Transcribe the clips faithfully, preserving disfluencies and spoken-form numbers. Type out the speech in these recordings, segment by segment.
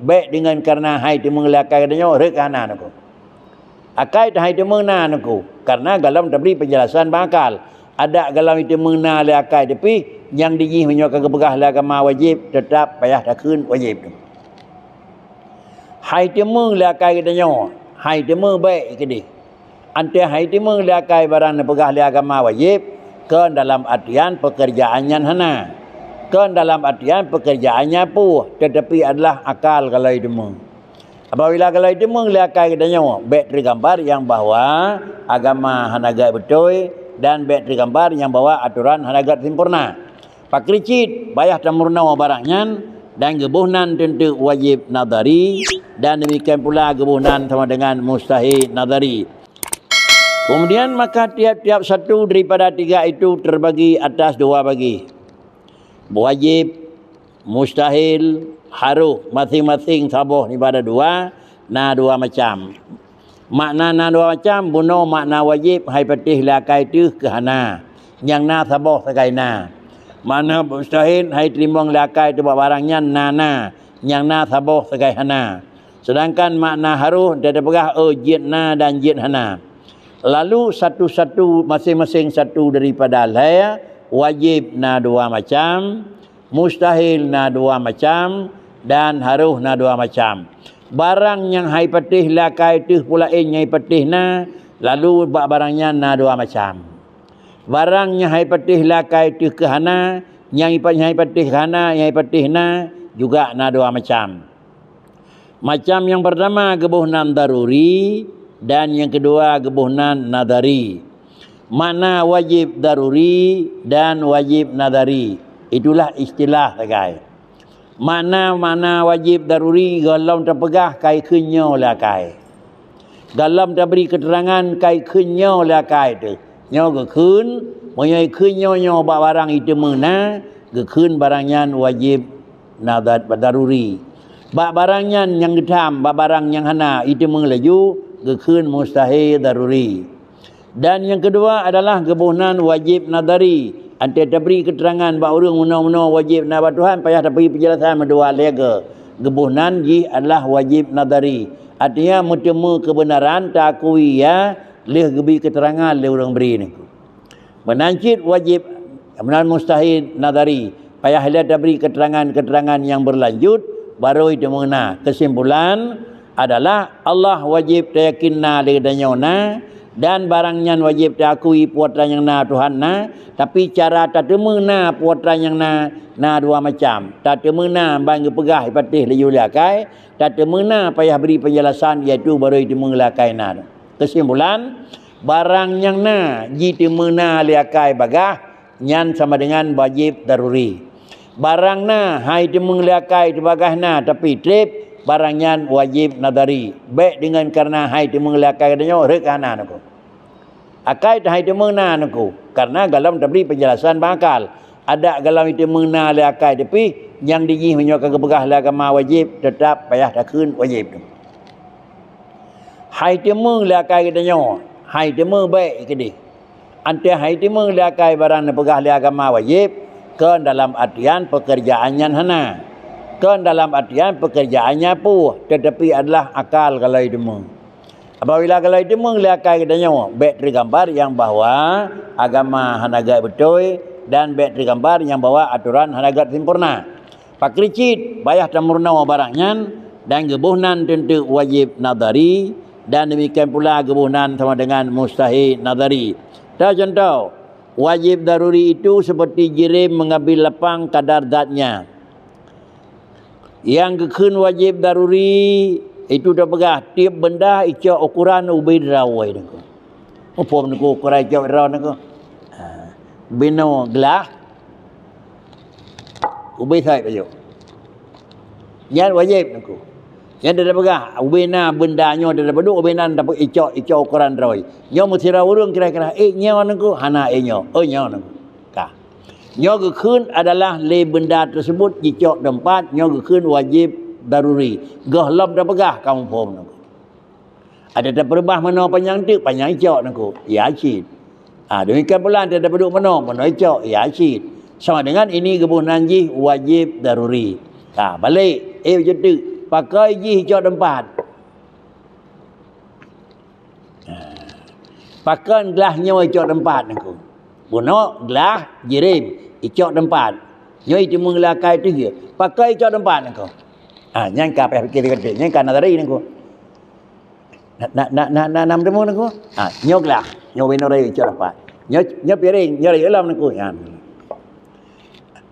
Bék deungon karena hai teumé lé akai geutanyoe rhot keu hana neuku. Akai hai teumé na neuku, karena golom tabri peunjelasan bak akal. Adak golom teumé na lé akai teupih, nyang di jih meunyoe ka geupeugah lé agama wajéb, teutap payah takheun wajéb. Hai teumé lé akai geutanyoe, hai teumé bék keudeh. Antée hai teumé lé akai barang neupeugah lé agama wajéb, kon dalam artian pekerjaan nyan hana. Kon dalam artian pekerjaan nyan puih, tetapi adalah akal golom teumé. Apabila golom teumé lé akai geutanyoe, bék teugambar nyang bahwa agama hana gét beutôi dan bék teugambar nyang bahwa atoran hana gét sempurna. Pakri cit payah tameurunoe barang nyan, dan geuboh nan teunteuk wajéb nadhari, dan demikian pula geuboh nan sama dengan mustahil nadhari. Kemudian maka tiap-tiap satu daripada tiga itu terbagi atas dua bagi. Wajéb, mustahil, harôh, masing-masing saboh daripada dua, na dua macam. Makna na dua macam, bunoe makna wajéb hai patéh lé akai teuh keu hana, nyang na saboh sagai na. Makna mustahil hai teurimong lé akai teuh bak barang nyan na na, nyang na saboh sagai hana. Sedangkan makna harôh teupeugah, oh, jeuet na dan jeuet hana. Lalu satu-satu, masing-masing satu daripada lhée, wajéb na dua macam, mustahil na dua macam, dan harôh na dua macam. Barang nyang hai patéh lé akai teuh peulaén nyang hai patéh na, lalu bak barang nyan na dua macam. Barang nyang hai patéh lé akai teuh keu hana, nyang hai pa-, nyang hai patéh hana, nyang hai patéh na, juga na dua macam. Macam nyang pertama geuboh nan daruri, dan nyang keudua geuboh nan nadhari. Makna wajéb daruri dan wajéb nadhari, itulah istilah sagai. Makna-makna wajéb daruri golom teupeugah kai kheun nyoe lé akai. Golom tabri keuteurangan kai kheun nyoe lé akai teuh. Nyoe geukheun, meunyoe kheun nyoe, nyoe bak barang iteumé na, geukheun barang nyan wajéb na da-, daruri. Bak barang nyan nyang geutham, bak barang nyang hana iteumé laju, geukheun mustahil daruri. Dan nyang keudua adalah geuboh nan wajéb nadhari. Antée tabri keuteurangan bak ureuëng meunoe-meunoe wajéb na bak Tuhan, payah tabri peunjelasan meudua lé geu-, geuboh nan jih adalah wajéb nadhari. Artinya meuteumé keubeunaran, taakui ya, lheueh geubri keuteurangan lé ureuëng bri nyan. Meunan cit wajéb, meunan mustahil nadhari. Payah lé tabri keuteurangan-keuteurangan nyang beulanjut, barô iteumé na. Keusimpulan adalah Allah wajéb tayakin na lé geutanyoe na, dan barang nyan wajéb taakui peue atra nyang na Tuhan na, tapi cara tateumé na peue atra nyang na, na dua macam. Tateumé na ban geupeugah hai patéh laju lé akai, tateumé na payah bri peunjelasan, yaitu barô iteumé lé akai na. Keusimpulan, barang nyang na jiteumé na lé akai bagaih, nyan sama dengan wajéb daruri. Barang na hai teumé lé akai teuh bagaih na, tapi treb, barang nyan wajéb nadhari. Bék deungon karena hai teumé lé akai geutanyoe rhot keu hana neuku. Akai hai teumé na neuku, karena golom tabri peunjelasan bak akal. Adak golom iteumé na lé akai teupih, nyang di jih meunyoe ka geupeugah lé agama wajéb, teutap payah takheun wajéb. Hai teumé lé akai geutanyoe, hai teumé bék keudeh. Antée hai teumé lé akai barang neupeugah lé agama wajéb, kon dalam artian pekerjaan nyan hana. Kon dalam artian pekerjaan nyan puih, tetapi adalah akal golom iteumé. Apabila golom iteumé lé akai geutanyoe, bék teugambar nyang bahwa agama hana gét beutôi dan bék teugambar nyang bahwa atoran hana gét sempurna. Pakri cit payah tameurunoe barang nyan, dan geuboh nan teunteuk wajéb nadhari, dan demikian pula geuboh nan sama dengan mustahil nadhari. Teucontoh, wajéb daruri itu seperti jirim mengambil lapang kadar zatnya. Nyang geukheun wajéb daruri itu teupeugah tieb beunda icok ukuran ubé droe neuku. Muphom neuku ukuran icok droe neuku? Ha, binoe glah, ubé sait pajoh. Nyan wajéb neuku. Nyan teupeugah ubé na beunda nyoe teupeudok ubé nan icok, icok ukuran droe. Nyoe meusidroe ureuëng kira-kira, eh, nyoe neuku, hana, eh, nyoe, oh, nyoe neuku. Ka. Nyoe geukheun adalah lé beunda teusebut jicok teumpat, nyoe geukheun wajéb daruri. Gohlom teupeugah ka muphom neuku. Ada teupeurubah meunoe panyang teuk, panyang icok neuku, ya cit. Ha, demikian pula ada teupeudok meunoe, meunoe icok, ya cit. Sama dengan ini geuboh nan jih wajéb daruri. Ha, balek, eh, jeuet teuk. Pakon jih icok teumpat? Pakon glah nyoe icok teumpat Teungku? Bunoe glah jirem icok teumpat. Nyoe iteumé lé akai teuh jih. Pakon icok teumpat Teungku? Ha, nyan ka payah pike teukeudeh. Nyan ka nadari Teungku. Na, na, na, na, na, na meuteumé Teungku? Ha, nyoe glah. Nyoe binoe rayeuk icok teumpat. Nyoe, nyoe piring, nyoe rayeuk lom Teungku. Nyan.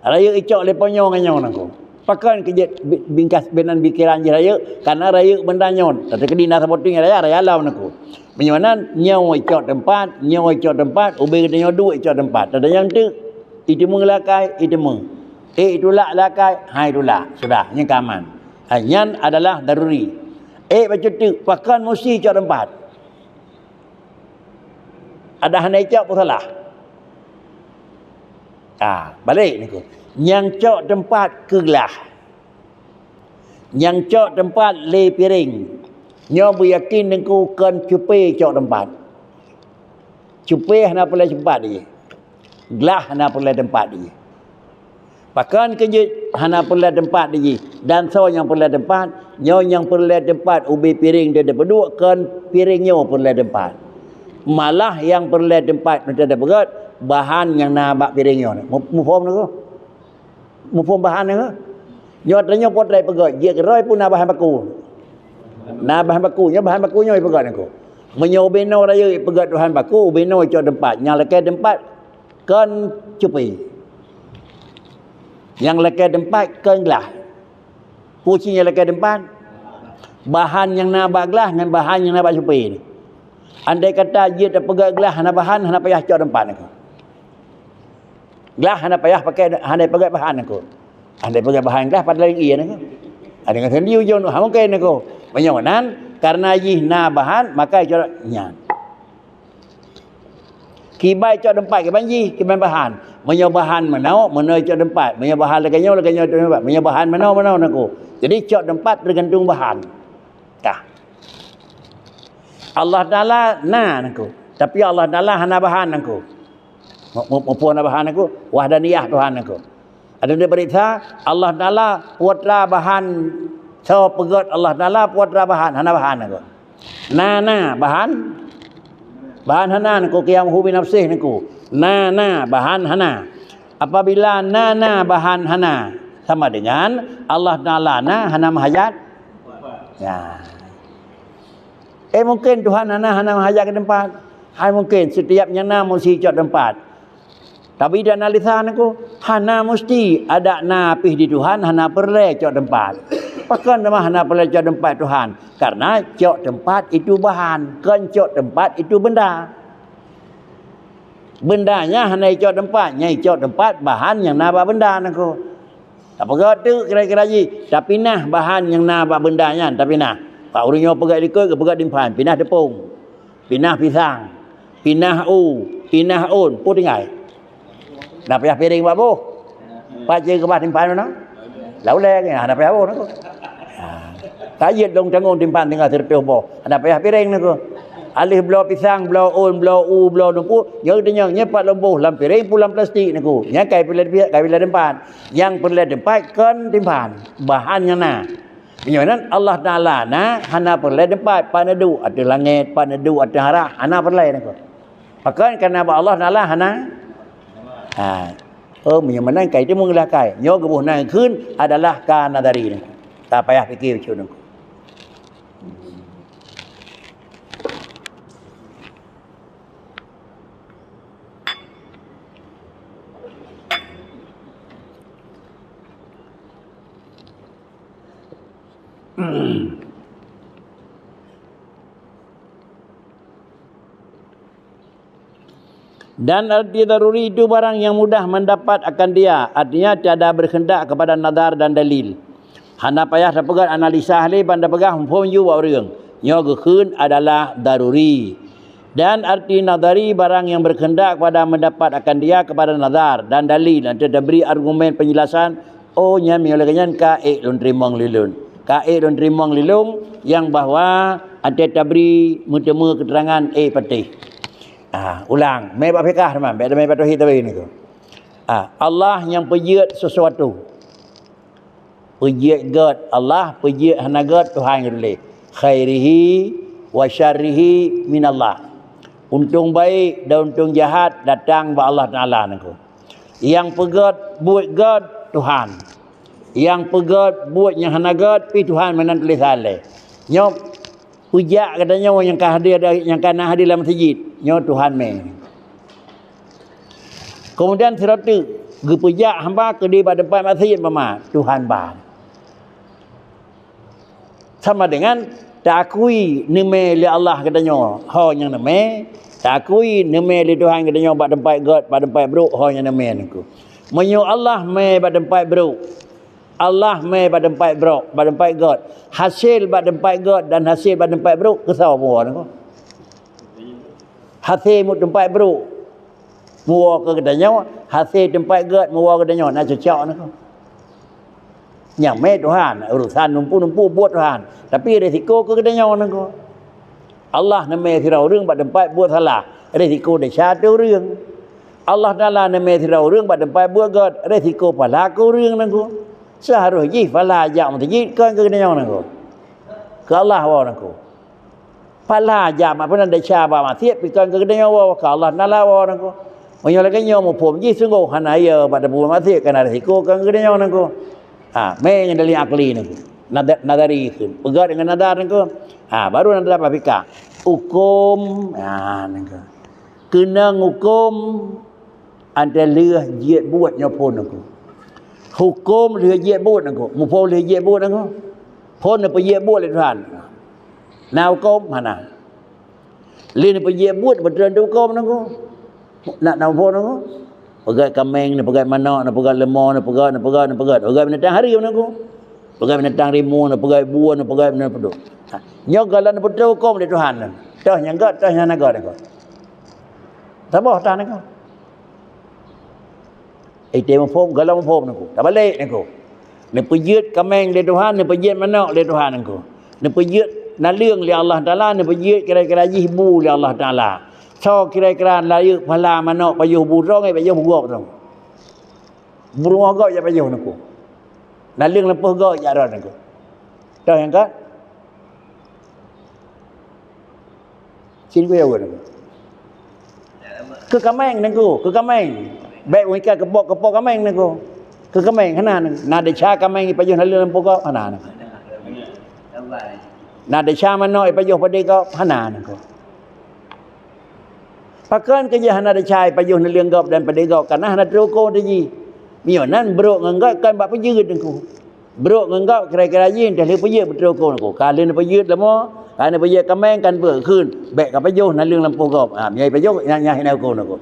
Rayeuk icok lé po nyoe ngon nyoe Teungku. Pakon keu jeuet bi-, bingkas binan pikeran jih rayeuk, karna rayeuk benda nyoe. Tapi keudina saboh teuk raya, raya lom Teungku. Meunyoe nan, nyoe icok teumpat, nyoe icok teumpat, ubé geutanyoe duek icok teumpat. Teudeungoe teuk, iteumé lé akai, iteumé. Eh, itulak lé akai, hai tulak. Sudah, nyan ka aman. Ha, nyan adalah daruri. Eh, bacut teuk, pakon musti icok teumpat? Adak hana icok pun salah. Ah, balek Teungku. Nyang cok teumpat keu glah. Nyang cok teumpat lé piring. Nyoe beuyakin Teungku kon cupe cok teumpat. Cupe hana peureulée teumpat jih. Glah hana peureulée teumpat jih. Pakon keu jeuet hana peureulée teumpat jih, dan soe nyang peureulée teumpat? Nyoe nyang peureulée teumpat ubé piring teuh teupeuduek kon piring nyoe peureulée teumpat. Malah nyang peureulée teumpat teuh teupeugét bahan nyang na bak piring nyoe. Mu-, muphom Teungku? Muphom bahan Teungku? Nyoe tanyoe po treb peugét, jeuet keudroe pun na bahan baku. Na bahan baku, nyoe bahan baku nyoe peugét Teungku. Meunyoe ubé noe rayeuk peugét bahan baku, ubé noe cok teumpat, nyang lakée teumpat kon cupe. Nyang lakée teumpat kon glah. Peue cit nyang lakée teumpat? Bahan nyang na bak glah ngon bahan nyang na bak cupe. Andai kata jeuet tapeugét glah hana bahan, hana payah cok teumpat Teungku. Glah hana payah pakai, hana pakai bahan Teungku. Hana pakai bahan glah padahai ie Teungku. Ada ngon sendi ujong tu, ha mungken Teungku. Meunyoe nan, karena jih na bahan, maka cok nyan. Kiban cok teumpat, kiban jih, kiban bahan. Meunyoe bahan meunoe, meunoe cok teumpat. Meunyoe bahan lagée nyoe, lagée nyoe cok teumpat. Meunyoe bahan meunoe, meunoe Teungku. Jadi cok teumpat teugantung bahan. Tah. Allah Taala na Teungku. Tapi Allah Taala hana bahan Teungku. Mu-, mu-, muphom na bahan Teungku, wahdaniyah Tuhan Teungku. Ada dia periksa, Allah Taala putra bahan, soe peugét Allah Taala putra bahan, hana bahan Teungku. Na, na bahan, bahan hana Teungku, qiyamuhu binafsih Teungku. Na, na bahan hana. Apabila na, na bahan hana, sama dengan Allah Taala na hana meuhajat. Ya. Eh, mungkin Tuhan hana, hana meuhajat keu teumpat. Hai mungkin setiap nyang na musti cok teumpat. Tapi dianalisa Teungku, hana musti adak na pih di Tuhan hana peureulée cok teumpat. Pakon teuma hana peureulée cok teumpat Tuhan? Karena cok teumpat itu bahan, kon cok teumpat itu benda. Benda nyan hana icok teumpat, nyang icok teumpat bahan nyang na bak benda Teungku. Tapeugah teuk kira-kira jih, tapi nah bahan nyang na bak benda nyan, tapi nah. Bak ureuëng nyoe peugah likot, geupeugah dimphan, pinah tepung, pinah pisang, pinah u, pinah ôn, peue tinggai? Na payah piring bak boh. Pat jih keubah timphan meunoe? Lau lé nyan, hana payah boh Teungku. Ha. Ka jeuet lôn tanggong timphan tinggai sireutôh boh. Hana payah piring Teungku. Aléh bloe pisang, bloe ôn, bloe u, bloe nupu, nyoe teunyong, nyoe pat lôn boh lam piring, peue lam plastik Teungku. Nyan kai peureulée, kai peureulée teumpat. Nyang peureulée teumpat kon timphan, bahan nyang na. Meunyoe nan Allah Taala na, hana peureulée teumpat, pat neuduek ateueh langét, pat neuduek ateueh arah, hana peureulée Teungku. Pakon? Karena bak Allah Taala hana. Ha. Oh, meunyoe meunan ka itu meungeulakai. Nyoe geuboh nan kheun adalah ka nadari Teungku. Tak payah pike bacut Teungku. Dan arti daruri itu barang yang mudah mendapat akan dia, artinya tiada berkehendak kepada nazar dan dalil. Hana payah tapeugah analisa lé ban tapeugah muphom ju bak ureuëng. Nyoe geukheun adalah daruri. Dan arti nadari barang yang berkehendak kepada mendapat akan dia kepada nazar dan dalil, dan tabri argumen penjelasan. Oh, nyan meunyoe lagée nyan ka ék lôn teurimong lé lôn. Ka ék lôn teurimong lé lôn nyang bahwa até tabri meuteumé keuterangan ék patéh. Ah, ulang, mé bak fikah teuma, bék mé bak tauhid tapi Teungku. Ah, Allah nyang peujeuet sesuatu. Peujeuet gét Allah, peujeuet hana gét Tuhan geutuléh. Khairihi wa syarrihi minallah. Untông baik dan untông jahat datang bak Allah Taala nangku. Nyang peugét buet gét Tuhan. Nyang peugét buet nyang hana gét pih Tuhan meunan tulésan lé. Nyoe peujak geutanyoe nyang ka hadir, nyang ka na hadir lam masjid, nyoe Tuhan mé. Keumudian sidroe teuk geupeujak hamba keudeh bak teumpat maksiet, umpama Tuhan ban. Sama dengan taakui neumé lé Allah geutanyoe ho nyang neumé, taakui neumé lé Tuhan geutanyoe bak teumpat gét, bak teumpat brok ho nyang neumé nangku. Meunyoe Allah mé bak teumpat brok, Allah mé bak teumpat brok, bak teumpat gét, hasé bak teumpat gét dan hasé bak teumpat brok, keusoe meuwoe nangku. Hasé meuteumpat brok meuwoe keu geutanyoe, hasé teumpat gét meuwoe geutanyoe, na cocok nangku. Nyang mé Tuhan, urusan numpu-numpu buet Tuhan, tapi risiko keu geutanyoe nangku. Allah neumé sidroe ureuëng bak teumpat buet salah, risiko desya ateueh ureuëng. Allah Taala neumé sidroe ureuëng bak teumpat buet gét, risiko pahala keu ureuëng nangku. Seuharôh jih pahala jak meuseujid kon keu geutanyoe nangku. Keu Allah woe nangku. Pahala jak mak peunan desya bak maksiet pih kon keu geutanyoe woe, keu Allah Taala woe nangku. Meunyoe lagée nyoe muphom jih sunggoh hana yo bak teupeubuet maksiet, kana risiko kon keu geutanyoe nangku. Ha, mé nyang dalil akli nangku. Nada-, nadari kheun. Peugah deungon nadar nangku. Ha, baru nadar bak fika. Huköm, ha, nangku. Keunong huköm Antai lheueh jeuet buet nyoe phon nangku. Huköm lheueh jeuet buet nangku. Muphom lheueh jeuet buet nangku. Phon neupeujeuet buet lé Tuhan. Na huköm hana. Lheueh neupeujeuet buet beutôi huköm nangku. Nak na phon nangku. Peugét kaméng, neupeugét manok, neupeugét leumo, neupeugét, neupeugét, neupeugét. Peugét binatang hareuem nangku. Peugét binatang rimueng, neupeugét bue, neupeugét binatang peudeuh. Ha, nyoe galak neupeutôi huköm lé Tuhan. Toh nyang gét, toh nyang hana gét nangku. Saboh tah nangku. Ite muphom, galak muphom nangku. Tabalek nangku. Neupeujeuet kaméng lé Tuhan, neupeujeuet manok lé Tuhan nangku. Neupeujeuet naleueng lé Allah Taala, neupeujeuet kira-kira jih bu lé Allah Taala. Soe kira-kira layeuk pahala manok pajoh bu droe, pajoh bu gob droe. Bu rumoh gob jak pajoh nangku. Naleueng lampôh gob jak rot nangku. Toh nyang gét? Cit keu yawon nangku. Keu kaméng nangku, keu kaméng. Bék wika keupok-keupok kaméng nangku. Keu kaméng hana nangku. Na desya kaméng ipajoh naleueng lampôh gob hana nangku. Na desya manok ipajoh padé gob hana nangku. Pakon keu jih hana desya ipajoh naleueng gob dan padé gob, karena hana teuhuköm teuh jih. Meunyoe nan brok ngon gét kon bak peujeuet nangku. Brok ngon gob kira-kira jih teuh lheueh peujeuet beutôi huköm nangku. Ka lheueh neupeujeuet leumo, ka neupeujeuet kaméng kan beu kheun, bék ka pajoh naleueng lampôh gob. Ha, meunyoe pajoh nyan, nyan hina huköm nangku.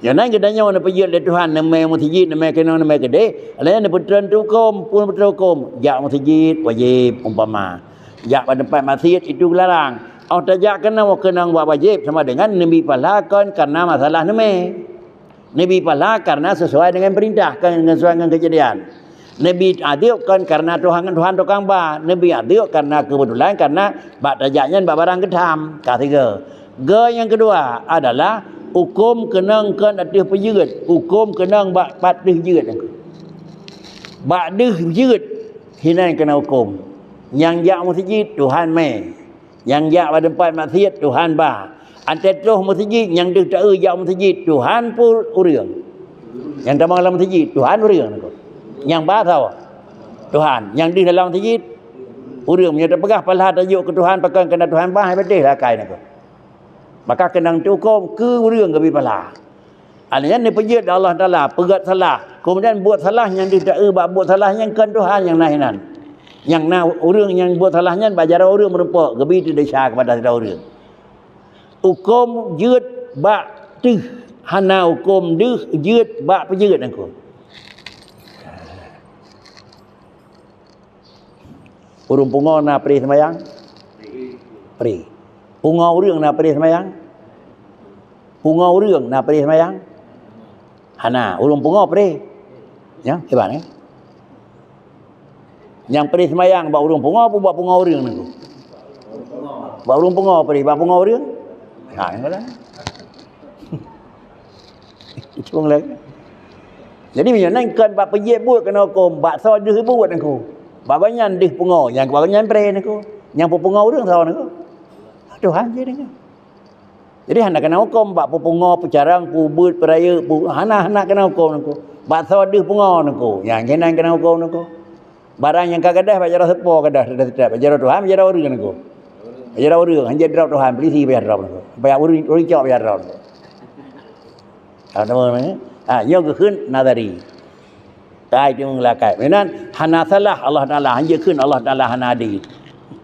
Nyoe nan geutanyoe neupeujeuet lé Tuhan, neumé meuseujid, neumé keunong, neumé keudeh, lheueh nyan neupeutreun teuh huköm, peue neupeutreun huköm, jak meuseujid wajéb umpama. Jak bak teumpat maksiet itu geularang. Óh tajak keunoe keunong bak wajéb sama dengan neubi pahala kon karena masalah neumé. Neubi pahala karena sesuai dengan perintah, kon sesuai dengan kejadian. Neubi adeueb kon karena Tuhan, Tuhan tukang ba. Neubi adeueb karena kebetulan, karena bak tajak nyan bak barang geutham. Ka sigoe. Goe nyang keudua adalah huköm keunong kon ateueh peujeuet. Huköm keunong bak pat deuh jeuet. Bak deuh jeuet hinan keunong huköm. Nyang jak meuseujid Tuhan mé. Nyang jak bak teumpat maksiet, Tuhan ba. Antai troh meuseujid, nyang deuh taeu jak meuseujid, Tuhan pun ureuëng. Nyang tamong lam meuseujid, Tuhan ureuëng. Nyang ba soe? Tuhan. Nyang deuh dalam meuseujid, ureuëng. Meunyoe tapeugah pahala tajok keu Tuhan, pakon keunan Tuhan ba, hai beudeh lah akai nangku. Maka keunong teuhuköm keu ureuëng geubi pahala. Aneuk nyan neupeujeuet lé Allah Taala, peugét salah. Keumudian buet salah nyang deuh taeu bak buet salah nyan kon Tuhan nyang na hinan. Nyang na ureuëng nyang buet salah nyan bak jaroe ureuëng meurumpok, geubi teudesya keupada sidroe ureuëng. Huköm jeuet bak teuh, hana huköm deuh jeuet bak peujeuet nangku. Ureuëng pungo na pré seumayang? Pré. Pungo ureuëng na pré seumayang? Pungo ureuëng na pré seumayang? Hana, ureuëng pungo pré. Ya, hebat, eh? Nyang pré seumayang bak ureuëng pungo apa bak pungo ureuëng nangku? Bak ureuëng pungo pré, bak pungo ureuëng? Ha, yang mana? Cuma lagi. Jadi meunyoe nan kon bak peujeuet buet keunoe huköm, bak soe deuh buet nangku. Bak gobnyan deuh pungo, nyang bak gobnyan preh niko. Nyang peupungo ureuëng soe niko? Tuhan jih niko. Jadi hana kena huköm bak peupungo, peucarang, peubeuet, peurayeuk, pu-, hana, hana kena huköm niko. Bak soe deuh pungo niko, nyang keunan kena huköm niko. Barang nyang ka gadôh bak jaroe seupôt gadôh, gadôh seutôt, bak jaroe Tuhan, bak jaroe ureuëng niko. Bak jaroe ureuëng, hanjeuet droe Tuhan, polisi bak jaroe niko. Bak ureuëng, ureuëng cok bak jaroe niko. Ah, nama ni? Ah, nyoe geukheun nazari. Kai tu meulakai. Meunan hana salah Allah Taala, hanjeuet kheun Allah Taala hana adé.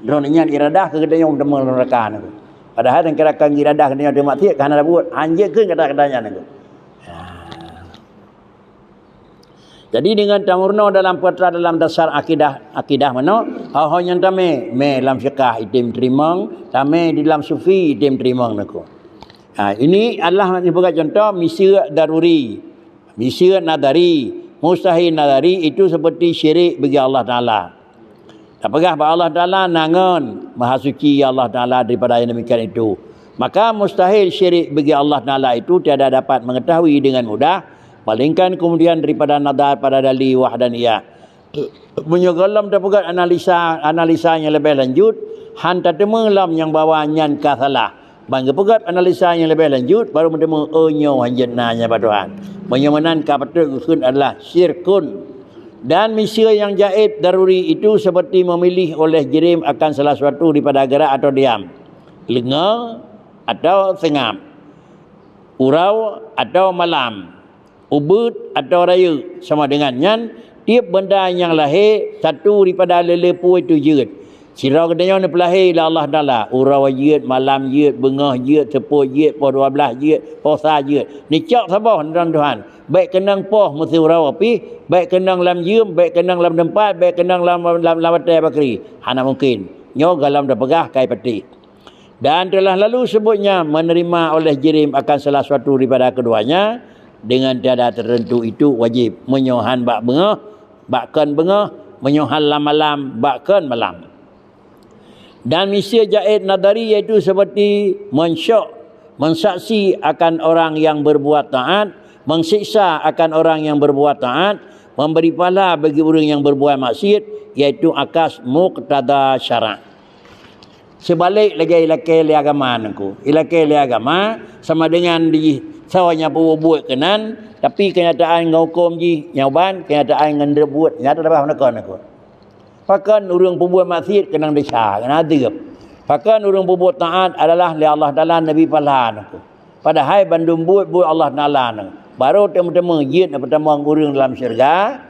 Droeneuh nyan iradah keu geutanyoe teuma neuraka niko. Padahai nyang kira-kira iradah geutanyoe teuma maksiat, ka hana buet, hanjeuet kheun kata-kata nyan niko. Jadi dengan tamurno dalam petra dalam dasar akidah, akidah mano, hal-hal nyang tamé, mé lam fiqah item teurimong, tamé di dalam sufi item teurimong niko. Ha, ini adalah dipeugah contoh miseue daruri, miseue nadari, mustahil nadari itu seperti syirik bagi Allah Taala. Tapeugah bak Allah Taala na ngon, maha suci Allah Taala daripada yang demikian itu. Maka mustahil syirik bagi Allah Taala itu tiada dapat mengetahui dengan mudah, melainkan kemudian daripada nadar pada dalil wahdaniyah. Meunyoe gohlom tapeugah analisa, analisa nyang leubeh lanjut, han tateumé lom nyang bahwa nyan ka salah. Ban geupeugah analisa nyang leubeh lanjut, baru meuteumé, oh, nyoe hanjeuet na nyang bak Tuhan. Meunyoe meunan ka patut geukheun adalah syirkun. Dan miseue nyang jaiz daruri itu seperti memilih oleh jirim akan salah suatu daripada gerak atau diam, leungoe atau seungab, uroe atau malam, ubeuet atau rayeuk. Sama dengan nyan, tieb benda nyang lahé satu daripada lé-lé peue itu jeuet. Sidroe geutanyoe neupeulahé lé Allah Taala, uroe jeuet, malam jeuet, beungoh jeuet, seupôt jeuet, poh dua blaih jeuet, poh sa jeuet. Neucok saboh, neutuan Tuhan. Bék keunong poh meusiuroe pih, bék keunong lam jeuem, bék keunong lam teumpat, bék keunong lam, lam, lam watée bakri. Hana mungken. Nyoe gohlom tapeugah kai patéh. Dan telah lalu sebutnya menerima oleh jirim akan salah suatu daripada keduanya dengan tiada tertentu itu wajib. Meunyoe han bak beungoh, bak kon beungoh, meunyoe han lam malam, bak kon malam. Dan miseue jaiz nadari yaitu seperti mensyok, mensaksi akan orang yang berbuat taat, mensiksa akan orang yang berbuat taat, memberi pahala bagi orang yang berbuat maksiat, yaitu akas muqtada syarak. Seubalek lagée ilakée lé agama niko. Ilakée lé agama sama dengan di sawa nyang peubuet keunan, tapi kenyataan ngon huköm jih nyoe ban, kenyataan ngon buet nyata leubeh meuneuko niko. Pakon ureuëng peubuet maksiat keunong desya, keunong adeueb. Pakon ureuëng peubuet taát adalah lé Allah Taala neubi pahala niko. Padahai bandum buet-buet Allah Taala nyoe. Barô teuma-teuma jeuet neupeutamong ureuëng dalam syeuruga,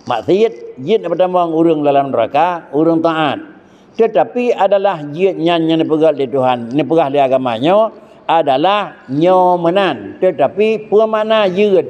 maksiat, jeuet neupeutamong ureuëng dalam neuraka, ureuëng taát. Teutapi adalah jeuet nyan nyang neupeugah lé Tuhan, neupeugah lé agama nyoe adalah nyoe meunan. Teutapi peue makna jeuet?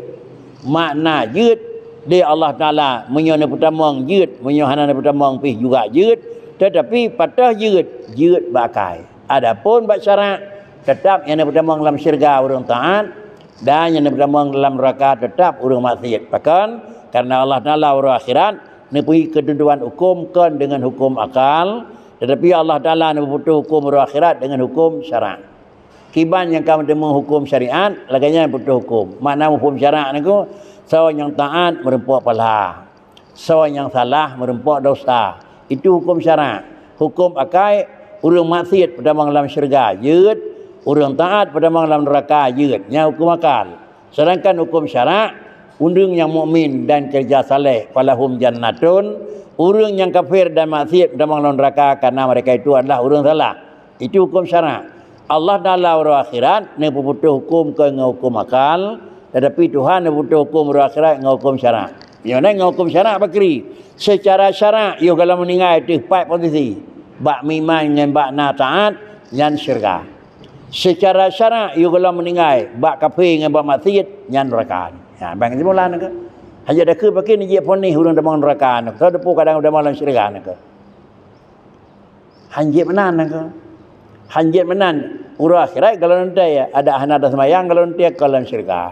Makna jeuet di Allah Taala, meunyoe neupeutamong jeuet, meunyoe hana neupeutamong pih juga jeuet, teutapi patéh jeuet, jeuet bak akai. Adapun bak syarak, teutap nyang neupeutamong lam syeuruga ureuëng taát, dan nyang neupeutamong dalam neuraka teutap ureuëng maksiat. Pakon? Karena Allah Taala uroe akhirat neubri keuteuntuan huköm kon deungon huköm akal, teutapi Allah Taala neupeutoh huköm uroe akhirat deungon huköm syarak. Kiban nyang ka meuteumé huköm syariat, lagée nyan peutoh huköm. Makna huköm syarak niko, soe nyang taát meurumpok pahala. Soe nyang salah meurumpok dosa. Itu huköm syarak. Huköm akai, ureuëng maksiat peutamong lam syeuruga jeuet, ureuëng taát peutamong lam neuraka jeuet. Nyan huköm akal. Sedangkan huköm syarak, ureuëng nyang mukmin dan keureuja saleh, falahum jannatun, ureuëng nyang kafir dan maksiat peutamong lam neuraka karena mereka itu adalah ureuëng salah. Itu huköm syarak. Allah Taala uroe akhirat neupeuputoh huköm kon ngon huköm akal, teutapi Tuhan neupeuputoh huköm uroe akhirat ngon huköm syarak. Nyoe ngon huköm syarak bakri. Seucara syarak yoh gohlom meuninggai teuh pat posisi. Bak meuiman ngon bak na taát nyan syeuruga. Seucara syarak yoh gohlom meuninggai bak kafé ngon bak maksiat nyan neuraka. Ha, ban simpulan niko. Hana dakeuh pakon jih ponis ureuëng tamong neuraka niko. Soe teupeu kadang tamong lam syeuruga niko. Hanjeuet meunan niko. Hanjeuet meunan. Uroe akhirat gohlom teuntée, adak hana taseumayang gohlom teuntée kon lam syeuruga.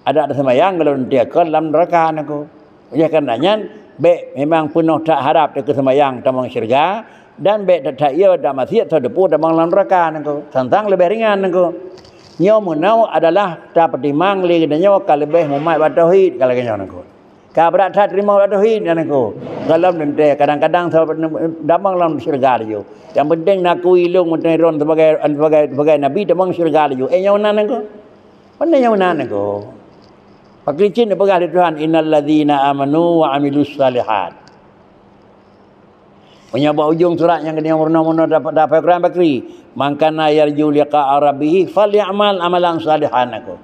Adak taseumayang gohlom teuntée kon lam neuraka niko. Oleh karena nyan, bék memang peunoh that harab teuh keu seumayang tamong syeuruga, dan bék that-that yo that maksiat soe teupeu tamong lam neuraka niko. Sang-sang leubeh ringan niko. Nyoe meunoe adalah tapeutimang lé geutanyoe ka leubeh mumat bak tauhid ka lagée nyoe niko. Ka brat that teurimong bak tauhid nyan Teungku. Gohlom teuntèe, kadang-kadang sahabat tamong lam syeuruga laju. Nyang penting nakui lôn meuteumé droen sebagai, sebagai, sebagai nabi, tamong syeuruga laju. Eh, nyoe meunan Teungku. Pane nyoe meunan Teungku. Pakri cit neupeugah lé Tuhan, "Innal ladzina amanu wa amilus shalihat." Meunyoe bak ujong surat nyang keudua meurunoe-meurunoe dapat, dapat Quran bakri, "Man kana yarju liqa'a rabbih falyamal amalan shalihan," Teungku.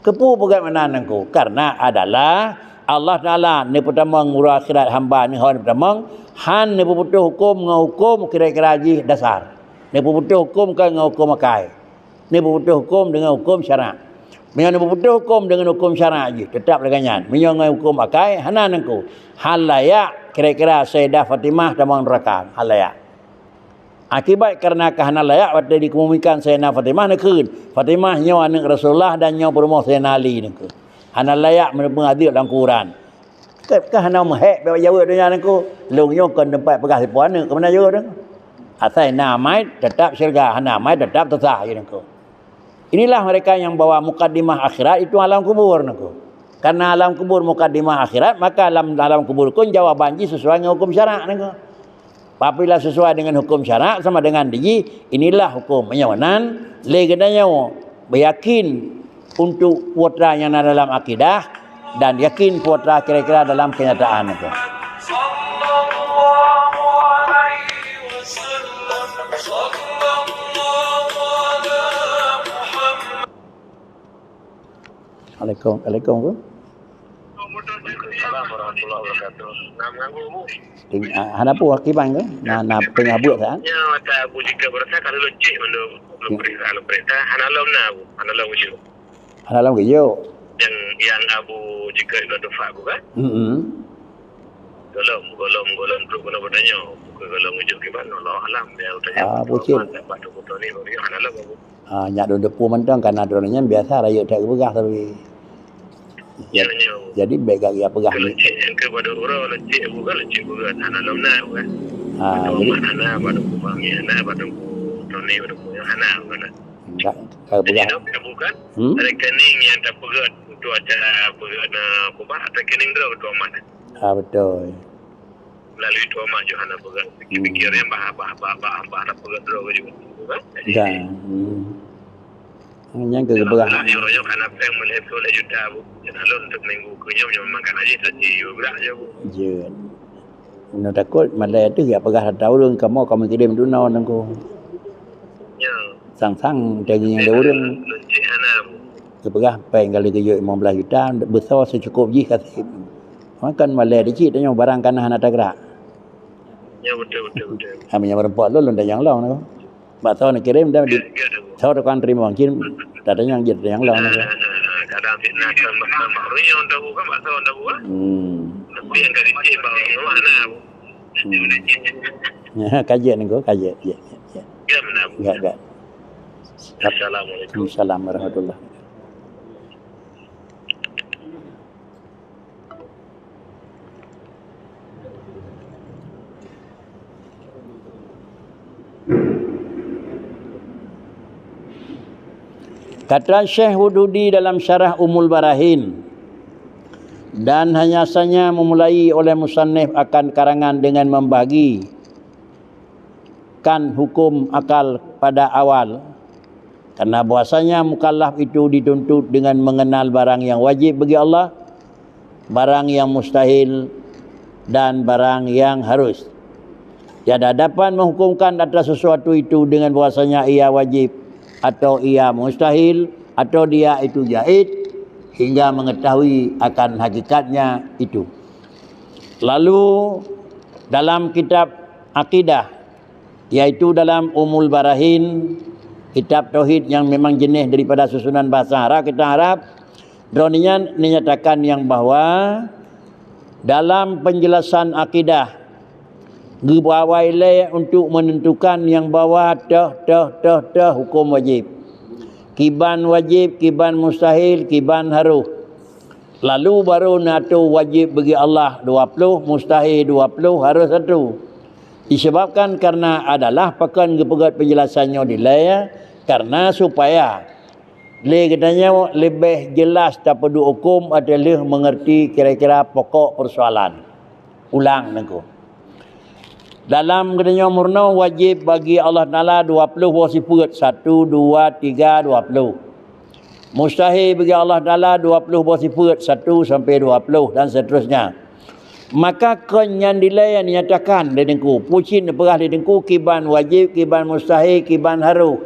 Keupeue peugah meunan Teungku? Karena adalah Allah Taala neupeutamong uroe akhirat hamba neuh, neupeutamong, han neupeuputôh huköm ngon huköm kira-kira jih dasar. Neupeuputoh huköm kon ngon huköm akai. Neupeuputoh huköm deungon huköm syarak. Meunyoe neupeuputoh huköm deungon huköm syarak jih, teutap lagèe nyan. Meunyoe ngon huköm akai, hana Teungku. Han layak kira-kira Sayyidah Fatimah tamong neuraka. Han layak. Akibat kareuna ka hana layak watèe dikeumumikan Sayyidina Fatimah, neukheun, "Fatimah nyoe aneuk Rasulullah dan nyoe peurumoh Sayyidina Ali," neukheun. Hana layak meuneupeue azeub lam kuburan. Ka, ka hana meuhèk bak jaweueb donya Teungku. Lôn nyoe kon teumpat peugah sipo aneuk, keumeuna jaweueb Teungku. Asai na amai, teutap syeuruga, hana amai, teutap teusah, ya Teungku. Inilah mereka yang bahwa mukadimah akhirat itu alam kubur Teungku. Karena alam kubur mukadimah akhirat, maka alam, alam kubur kon jawaban jih sesuai dengan hukum syarak Teungku. Apabila sesuai dengan hukum syarak sama dengan di jih, inilah hukum. Meunyoe nan, lé geutanyoe beuyakin untuk putra nyang na dalam akidah dan yakin putra kira-kira dalam kenyataan itu. Assalamualaikum. Waalaikumsalam. Waalaikumsalam warahmatullahi wabarakatuh. Nah, mengganggu, Bu? Ting-, ah, hana peue, kiban ke? Nah, nah, tengah buet saat. Nya, mata Abu jika berasa kalau lecek mandum, ya, perintah, perintah, hana lom na, Bu. Hana lom ujuk. Hana lom ke, yo? Yang, yang Abu jika itu tufa, Bu, kan? Hmm. Golom, golom, golom, truk kena bertanya. Bukan golom ujuk kiban, Allah alam, dia bertanya. Ah, bucin. Hana lom, Bu. Ah, nyak dum teupeu mantong, karena droeneuh nyan biasa rayeuk that geupeugah, tapi ya, ya, jadi bèk gak geupeugah. Kalau cek nyang keu bak uroe, kalau cek bukan, cek bukan. Hana lom na bukan. Ah, jadi hana bak Teungku Fahmi, hana bak Teungku Tony, bak Teungku nyang hana bukan. Enggak, kalau jadi peugah. Dok, bukan. Hmm? Rekening nyang tapeugah untuk acara peugah na kubah, rekening droe ketua umat. Ah, betul. Melalui tuan mah Johana peugah. Pikir-pikir, hmm, ya, bah, bah, bah, bah, bah, nak peugah droe juga. Kan? Jadi, dah. Hmm. Nyan keu peugah. Alhamdulillah, nyoe, nyoe, hana péng meulhèe ploh lhèe juta, Bu. Nyan alun untuk minggu keu nyoe, nyoe makan aja saji, yue gerak je, Bu. Jeuet. Nyoe takot, malèe teuh ya peugah ata ureueng, kamoe, kamoe kirém dunoe Teungku. Ya. Sang-sang daging nyang lé ureueng. Leuncik hana, Bu. Geupeugah péng kali geujok limong blaih juta, beusoe seucukop jih ka sép. Makan malèe dikit tanyoe barang kana hana tagrak. Ya, betul, betul, betul. Kami nyang meureumpok lôn, lôn tanyong lom tu. Bak soe neukirém dah di, ya, ya, tu. Soe tukang teurimong cit, tatanyong jih, tatanyong lom tu. Nah, nah, nah, nah. Kadang fitnah tambah, tambah. Orang yang tahu kan, bak soe tahu kan? Hmm. Tapi yang kali cit bak orang rumah na. Hmm. Ya, kajian Teungku, kajian. Ya, ya, ya. Ya, benar. Enggak, enggak. Assalamualaikum. Waalaikumsalam warahmatullahi wabarakatuh. Kata Syekh Hudhudi dalam syarah Ummul Barahin, dan hanya saja memulai oleh musannif akan karangan dengan membagi kan hukum akal pada awal, karena bahwasanya mukallaf itu dituntut dengan mengenal barang yang wajib bagi Allah, barang yang mustahil, dan barang yang harus. Tiada dapat menghukumkan atas sesuatu itu dengan bahwasanya ia wajib atau ia mustahil atau dia itu jaiz hingga mengetahui akan hakikatnya itu. Lalu dalam kitab Aqidah, yaitu dalam Ummul Barahin, kitab tauhid yang memang jeunèh daripada susunan bahasa Arab, kitab Arab, droeneuh nyan menyatakan yang bahwa dalam penjelasan akidah, geubawai lé untuk menentukan yang bahwa teuh, teuh, teuh, teuh hukum wajib. Kiban wajib, kiban mustahil, kiban harus. Lalu baru neuatoe wajib bagi Allah dua ploh, mustahil dua ploh, harus satu. Disebabkan karena adalah pakon geupeugét penjelasan nyoe dilèe, karena supaya Lé geutanyoe leubeh jeulaih tapeuduek huköm ateueh lheueh meungeurti kira-kira pokok peusoalan. Ulang Teungku. Dalam geutanyoe meurunoe wajéb bagi Allah Taala dua ploh boh sifeuet, satu, dua, tiga, dua ploh. Mustahé bagi Allah Taala dua ploh boh sifeuet, satu sampai dua ploh dan seterusnya. Maka kon nyan dilée nyang dinyatakan lé Teungku, pucit neupeugah lé Teungku kiban wajéb, kiban mustahé, kiban harôh.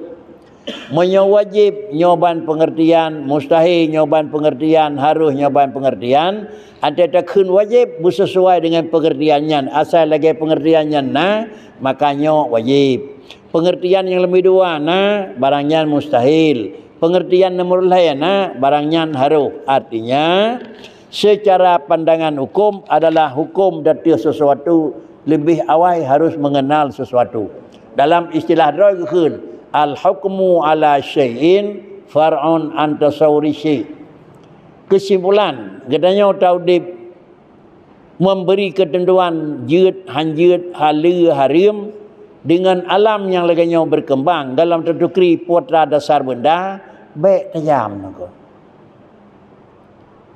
Meunyoe wajéb, nyoe ban peungeurtian, mustahé, nyoe ban peungeurtian, harôh, nyoe ban peungeurtian, até takheun wajéb beuseusuai deungon peungeurtian nyan, asai lagée peungeurtian nyan na, maka nyoe wajéb. Peungeurtian nyang leubeh dua na, barang nyan mustahil. Peungeurtian nomor lhée na, barang nyan harôh. Artinya, seucara pandangan huköm adalah huköm ateueh sesuatu leubeh awai harôh meungenal sesuatu. Dalam istilah droe geukheun, "Al-hukmu ala syai'in far'un an tasawuri syai'." Keusimpulan, geutanyoe taudeb memberi keuteuntuan jeuet, hanjeuet, haleue, hareuem deungon alam nyang lagée nyoe beukeumbang dalam teutukri putra dasar beunda, bék tajam Teungku.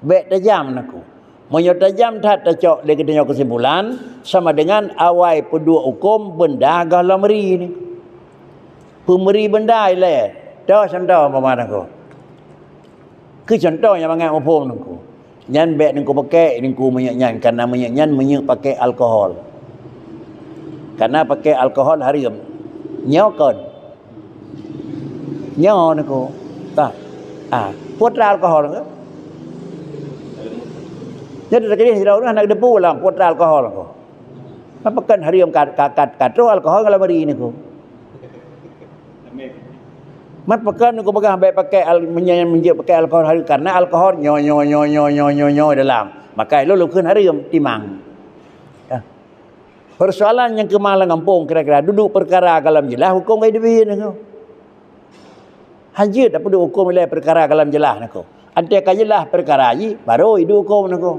Bék tajam Teungku. Meunyoe tajam that tacok lé geutanyoe keusimpulan, sama deungon awai peuduek huköm beunda goh lom meuri ni. Peumeuri beunda ilée, toh contoh umpama Teungku. Keu contoh nyang mangat muphom Teungku. Nyan bék Teungku pakai Teungku minyeuk nyan, karena minyeuk nyan minyeuk pakai alkohol. Karena pakai alkohol hareuem. Nyoe kon. Nyoe Teungku. Tah. Ah, putra alkohol ke? Jadi terjadi sidroe ureuëng hana depu lam putra alkohol Teungku. Apa kan hareuem kat kat kat alkohol kalau beri Teungku. Mat pekan Teungku peugah bék pakai al-, menye-, menjeuet pakai alkohol hareuem karena alkohol nyo nyo nyo nyo nyo nyo nyo dalam. Maka lôn lôn kheun hareuem timang. Ya. Persoalan nyang keumang lam gampông kira-kira duduk perkara galam jeulaih huköm ka idubin Teungku. Hanjeuet tapeuduek huköm ilée perkara galam jeulaih Teungku. Até ka jeulaih perkara jih baru idubin huköm Teungku.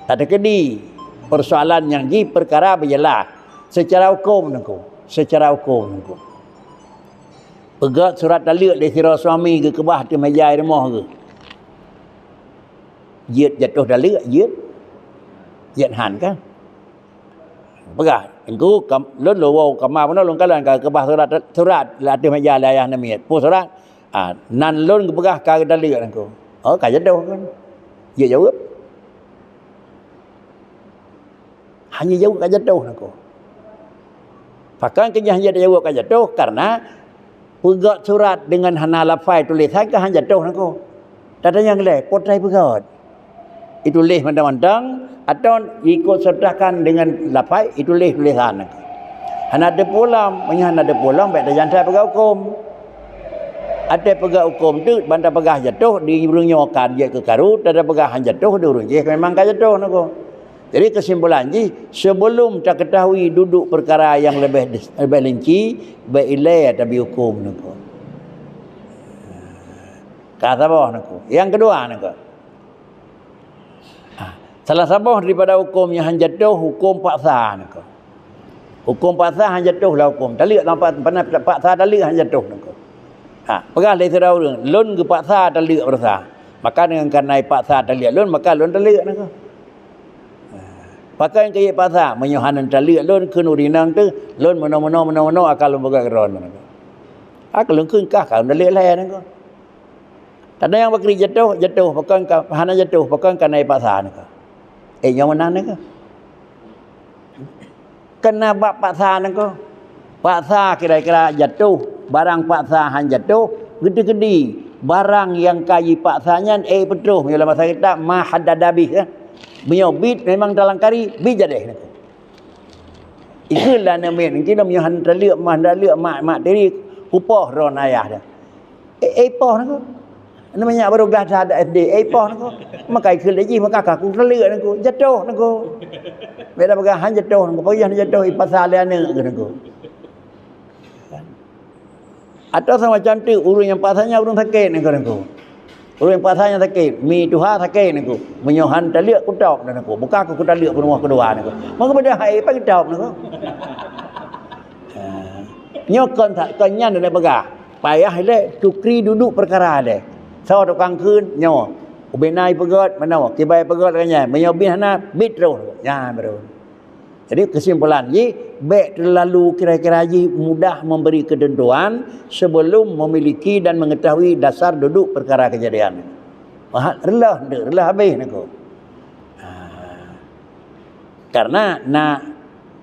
Ha. Teukeudi persoalan nyang jih perkara beujeulaih. Seucara huköm Teungku, seucara huköm Teungku. Peugét surat taleuek lé sidroe suami geukeubah ateueh meja rumoh geuh. Jeuet jatoh taleuek, jeuet? Jeuet han kan? Peugah, "Teungku, kam-, lôn lôn woe kama bunoe lôn kalon ka geukeubah surat, surat lam ateueh meja lé ayah namiet." Peue surat? Ah, nan lôn geupeugah ka geutaleuek Teungku. Oh, ka jatoh kan? Jeuet jaweueb. Hana jaweueb ka jatoh Teungku. Pakon keu nyan hana jaweueb ka jatoh, karena peugét surat deungon hana lafai tulésan ka hana jatoh Teungku. Tatanyong lé, peue treuk peugét? Ituléh mantong-mantong, atau ikot sertakan deungon lafai, ituléh tulésan Teungku. Hana teupeu lom, meunyoe hana teupeu lom, bék tajantai peugét huköm. Até peugét huköm teuk, ban tapeugah jatoh, di ureuëng nyoe ka jeuet keu karu, tapeugah han jatoh, di ureuëng jih memang ka jatoh Teungku. Jadi, kesimpulan jih, sebelum takeutahui duduk perkara nyang leubeh, leubeh linci, bék ilée tabi huköm Teungku. Ka saboh Teungku. Nyang keudua Teungku. Ha, salah saboh daripada huköm nyang han jatoh, huköm paksa Teungku. Huköm paksa han jatoh lah huköm. Taleuek lam pa-, pana-, paksa taleuek han jatoh Teungku. Ha, peugah lé sidroe ureuëng, "Lôn geupaksa taleuek beurasa." Maka deungon kareuna paksa taleuek lôn, maka lôn taleuek Teungku. Pakon keu jipaksa, meunyoe hana taleuek lôn keu ureuëng inong teuh, lôn meunoe-meunoe, meunoe-meunoe akan lôn peugah keudroe nyoe. Akan lôn kheun kah ka lôn taleuek lhée Teungku. Tanda nyang bakri jatoh, jatoh, pakon ka, hana jatoh, pakon ka na jipaksa Teungku. Eh, nyoe meunan Teungku. Kena bak paksa Teungku. Paksa kira-kira jatoh, barang paksa han jatoh, geuteukedi barang nyang ka jipaksa nyan, eh, peutroh meunyoe lam bahasa kitab, ma haddada bih, eh. Meunyoe bit memang talangkari, bit jadeh Teungku. Ikheun lah aneuk miet, mungkin meunyoe han taleuek, ma han taleuek, mak, mak tiri, kupoh droe ayah dia. Eh, eh, poh Teungku. Aneuk manyak baru glah that S D, eh, poh Teungku. Maka ikheun lé jih, maka ka kutaleuek Teungku. Jatoh Teungku. Bék tapeugah han jatoh Teungku. Pajan jatoh, ipaksa lé aneuk Teungku. Atawa seumacam tu, ureuëng nyang paksa nyan ureuëng sakét Teungku. Ureuëng paksa nyan sakét, mi tuha sakét Teungku. Meunyoe han taleuek kutôb Teungku. Buka ku kutaleuek peurumoh keudua Teungku. Maka pada hai pagi tôb Teungku. Ha. Nyoe kon that, kon nyan lé peugah. Payah lé tukri dudoe peukara lé. Soe tukang kheun nyoe. Ubena ipeugét meunoe, kiban ipeugét lagée nyan. Meunyoe bin hana, bit troh. Nyan baru. Jadi kesimpulan jih, bék terlalu kira-kira jih mudah memberi ketentuan sebelum memiliki dan mengetahui dasar dudoe peukara keujadian. Maha reuloh nteuk, reuloh habéh niko. Ha. Karena na,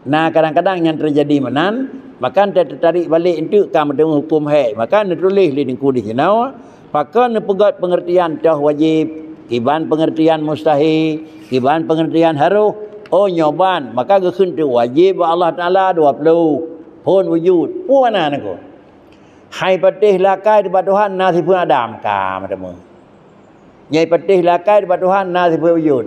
na kadang-kadang nyang teujadi meunan, maka tatarik balek enteuk ka meuteumé huköm hék. Maka neutuléh lé Teungku di sinoe, pakon neupeugét peungeurtian toh wajéb, kiban peungeurtian mustahé, kiban peungeurtian harôh. Oh, nyoe ban, maka geukheun teuk wajéb bak Allah Taala dua ploh phon wujud. Peue makna niko? Hai patéh lakée bak Tuhan na sifeuet Adam, ka meuteumé. Nyai patéh lakée bak Tuhan na sifeuet wujud.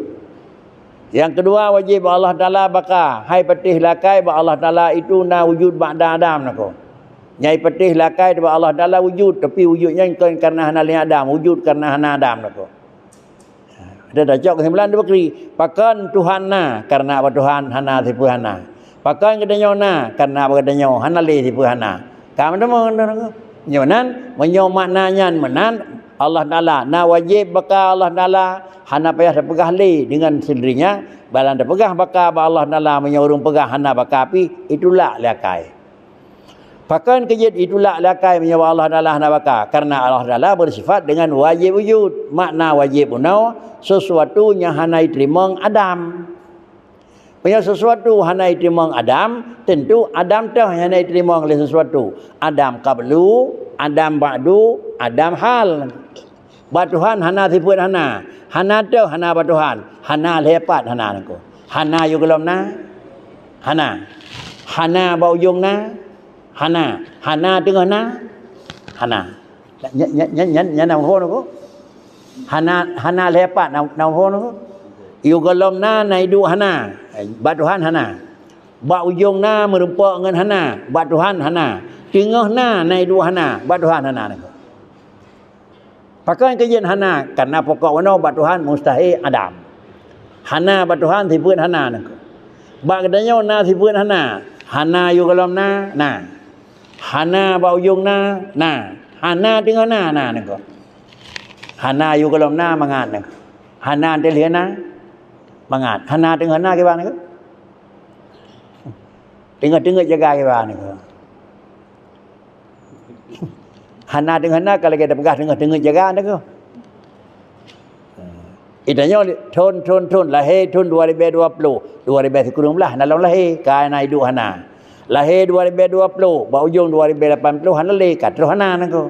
Nyang keudua, wajéb bak Allah Taala baka. Hai patéh lakée bak Allah Taala itu na wujud bak Adam, Adam nako. Nyai patéh lakée bak Allah Taala wujud, tapi wujud nyan kon karena hana lé Adam, wujud karena hana Adam nako. Ada tacok kesimpulan dua kali. Pakon Tuhan na, karena bak Tuhan hana sifeuet hana. Pakon geutanyoe na, karena bak geutanyoe hana lé sifeuet hana. Ka meuteumé, nyoe nan, meunyoe makna nyan meunan, Allah Taala na wajéb baka Allah Taala, hana payah tapeugah lé dengan sendirinya, barang tapeugah baka bak Allah Taala, meunyoe ureuëng peugah hana baka pih, itulak lé akai. Pakon keujeuet itulak lé akai meunyoe bak Allah Taala hana baka? Karena Allah Taala bersifat dengan wajéb wujud. Makna wajéb bunoe, sesuatu nyang hana iteurimong Adam. Meunyoe sesuatu hana iteurimong Adam, tentu Adam toh nyang hana iteurimong lé sesuatu. Adam qablu, Adam ba'du, Adam hal. Bak Tuhan hana sifeuet hana. Hana toh hana bak Tuhan. Hana lhée pat hana niko. Hana yôh gohlom na? Hana. Hana bak ujong na? Hana. Hana teungoh na? Hana. Nya, nya, nya, nya, nya na phon ko? Hana, hana lhée pat na, na phon ko? Yôh gohlom na, na iduek hana. Bak Tuhan hana. Bak ujong na meurumpok ngon hana. Bak Tuhan hana. Teungoh na, na iduek hana. Bak Tuhan hana niko. Pakon keujeuet hana? Karena pokok bunoe bak Tuhan mustahé Adam. Hana bak Tuhan sifeuet hana niko. Bak geutanyoe na sifeuet hana. Hana yôh gohlom na, na. Hana bak ujong na, na. Hana teungoh na, na niko. Hana yôh gohlom na, mangat niko. Hana teuh lheueh na, mangat. Hana teungoh na kiban niko. Teungoh-teungoh jaga kiban niko. Hana teungoh na, ka lagée tapeugah teungoh-teungoh jaga niko. Geutanyoe thon, thon, thon, lahé thon dua ribée dua ploh, dua ribée sikureueng blaih na lom lahé, ka na iduek hana. Lahé dua ribée dua ploh, bak ujong dua ribée lapan ploh hana lé, ka troh hana niko.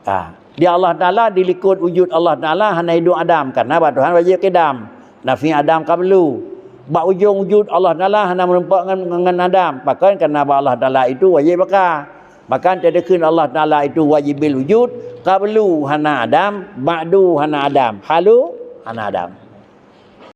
Ha. Di Allah Taala, di likot wujud Allah Taala hana iduek Adam, karena bak Tuhan wajéb kidam. Nafi Adam qablu. Bak ujong wujud Allah Taala hana meurumpok ngon, ngon Adam. Pakon? Karena bak Allah Taala itu wajéb baka. Bahkan tadekheun Allah Taala itu wajibil wujud, qablu hana Adam, ba'du hana Adam, halu hana Adam.